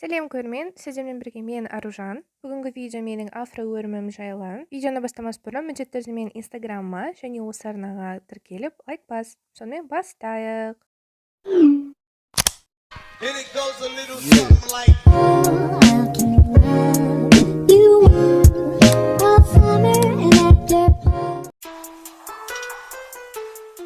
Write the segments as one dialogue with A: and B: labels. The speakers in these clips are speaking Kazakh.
A: Сәлем көрермен, сіздермен бірге мен Аружан. Бүгінгі видео менің афро өрімім жайлы. Видеоны бастамас бұрын міндетті түрде менің инстаграмыма және осы арнаға тіркеліп лайк бас. Сонымен бастайық.
B: And it goes a little something like.
C: You all summer and after.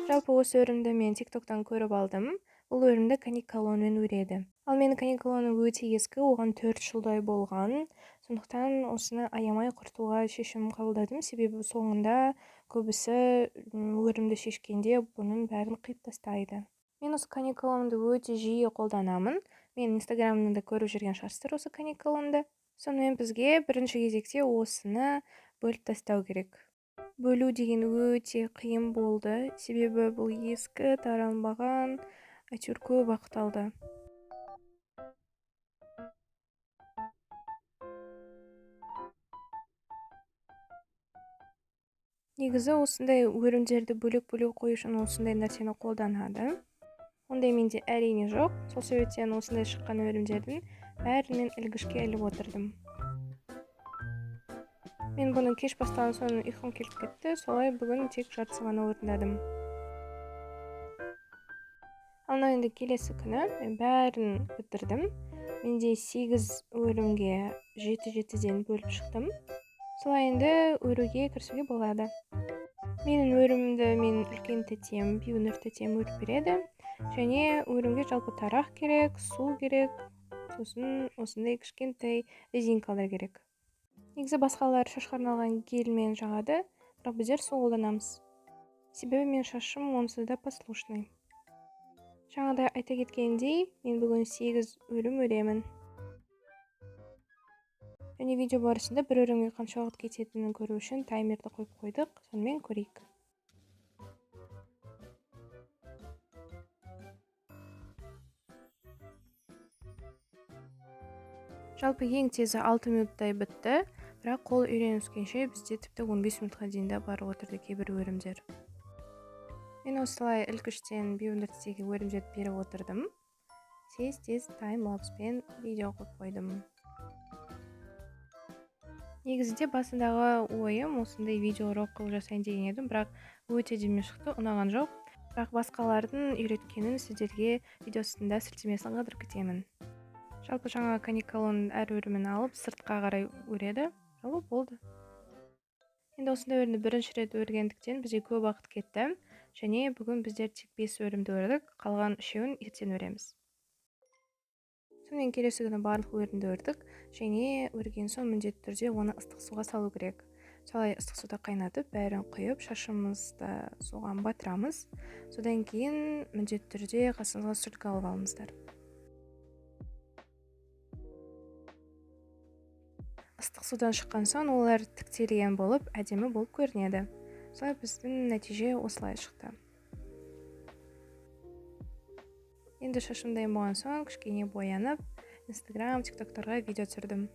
A: Жалпы осы өрімді мен TikTok'тан көріп алдым. Бұл өрімді каникалонмен өреді. Ал менің каникалоным өте ескі, оған 4 жылдай болған. Сондықтан осыны аямай құртуға шешім қабылдадым. Себебі соңында көбісі өрімді шешкенде бұның бәрін қиып тастайды. Мен осы каникалонды өте жиі қолданамын. Мен инстаграмымда да көріп жүрген шығарсыздар осы каникалонды. Сонымен бізге бірінші кезекте осыны бөліп тастау керек. Бөлу деген өте қиын болды, себебі бұл ескі, таралмаған, әйтеуір көп уақыт алды. Негізі осындай өрімдерді бөлек-бөлек қою үшін осындай нәрсені қолданады. Ондай менде әрине жоқ, сол себептен осындай шыққан өрімдердің бәрін мен ілгішке іліп отырдым. Мен бұны кеш бастаған соң ұйқым келіп кетті, солай бүгін тек жартысы ғана орындадым. Ал мынау енді келесі күні мен бәрін бітірдім. Менде 8 өрімге жеті-жетіден бөліп шықтым. Солай енді өруге кірісуге болады. Менің өрімімді мен үлкен тәтем, Бибінұр тәтем өріп береді. Және өрімге жалпы тарақ керек, су керек, сосын осындай кішкентай резинкалар керек. Негізі басқалар шашқа арналған гельмен жағады, бірақ біздер су қолданамыз. Себебі менің шашым онсыз да послушный. Жаңағыдай айта кеткендей, мен бүгін 8 өрім өремін. Және видео барысында бір өрімге қанша уақыт кететінін көру үшін таймерді қойып қойдық. Сонымен көрейік. Жалпы ең тезі 6 минуттай бітті, бірақ қол үйреніскенше бізде тіпті 15 минутқа дейін де барып отырды кейбір өрімдер. Мен осылай ілгіштен Бибінұр тәтеге өрімдерді беріп отырдым. Тез-тез таймлапспен видео қойып қойдым. Негізінде басындағы ойым осындай видеоурок қылып жасайын деген едім, бірақ өте әдемі шықты, ұнаған жоқ. Бірақ басқалардың үйреткенін сіздерге видео астында сілтемесін қалдырып кетемін. Жалпы жаңа каникалонның әр өрімін алып сыртқа қарай өреді. Жалпы болды. Енді осындай өрімді бірінші рет өргендіктен бізге көп уақыт кетті. Және бүгін біздер тек 5 өрімді өрдік, қалған үшеуін ертең өреміз. Сонымен келесі күні барлық өрімді өрдік, және өрген соң міндетті түрде оны ыстық суға салу керек. Солай ыстық суда қайнатып, бәрін құйып, шашымызды соған батырамыз. Содан кейін міндетті түрде қасыңызға сүлгі алып алыңыздар. Ыстық судан шыққан соң олар тіктелген болып, әдемі болып көрінеді. Солай біздің нәтиже осылай шықты. Енді шашым дайын болған соң кішкене боянып, Инстаграм, Тиктоктарға видео түсірдім.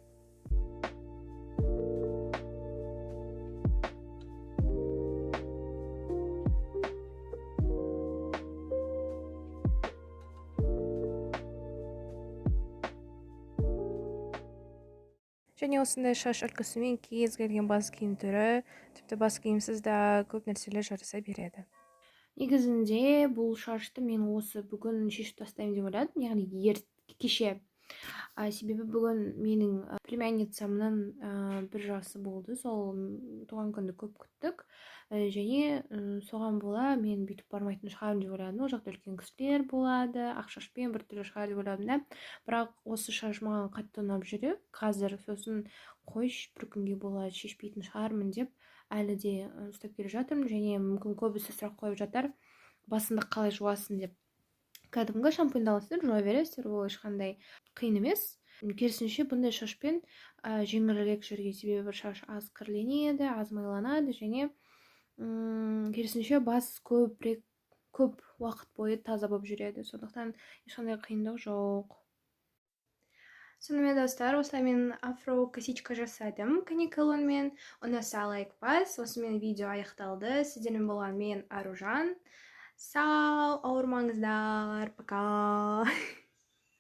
A: Және осындай шаш үлгісімен кез келген бас киім түрі, тіпті бас киімсіз де көп нәрселер жараса береді.
D: Негізінде бұл шашты мен осы бүгін шешіп тастаймын деп ойладым, яғни кеше. Себебі бүгін менің племянницамның 1 жасы болды, сол туған күнді көп күттік. Және соған бола мен бүйтіп бармайтын шығармын деп ойладым. Ол жақта үлкен кісілер болады, ақ шашпен бір түрлі шығар деп ойладым да. Бірақ осы шаш маған қатты ұнап жүр қазір. Сосын қойшы, бір күнге бола шешпейтін шығармын деп әлі де ұстап келе жатырмын. Және мүмкін көбісі сұрақ қойып жатар, басыңды қалай жуасың деп. Кәдімгі шампуньді аласыздар, жуа бересіздер, ол ешқандай қиын емес. Керісінше бұндай шашпен жеңілірек жүрген, себебі шаш аз кірленеді, аз майланады және керісінше бас көп уақыт бойы таза болып жүреді. Сондықтан ешқандай қиындық жоқ.
A: Сонымен достар, осылай мен афро косичка жасадым каникалонмен. Ұнаса лайк бас. Осымен видео аяқталды. Сіздермен болған мен Аружан. Сау, ауырмаңыздар. Пока.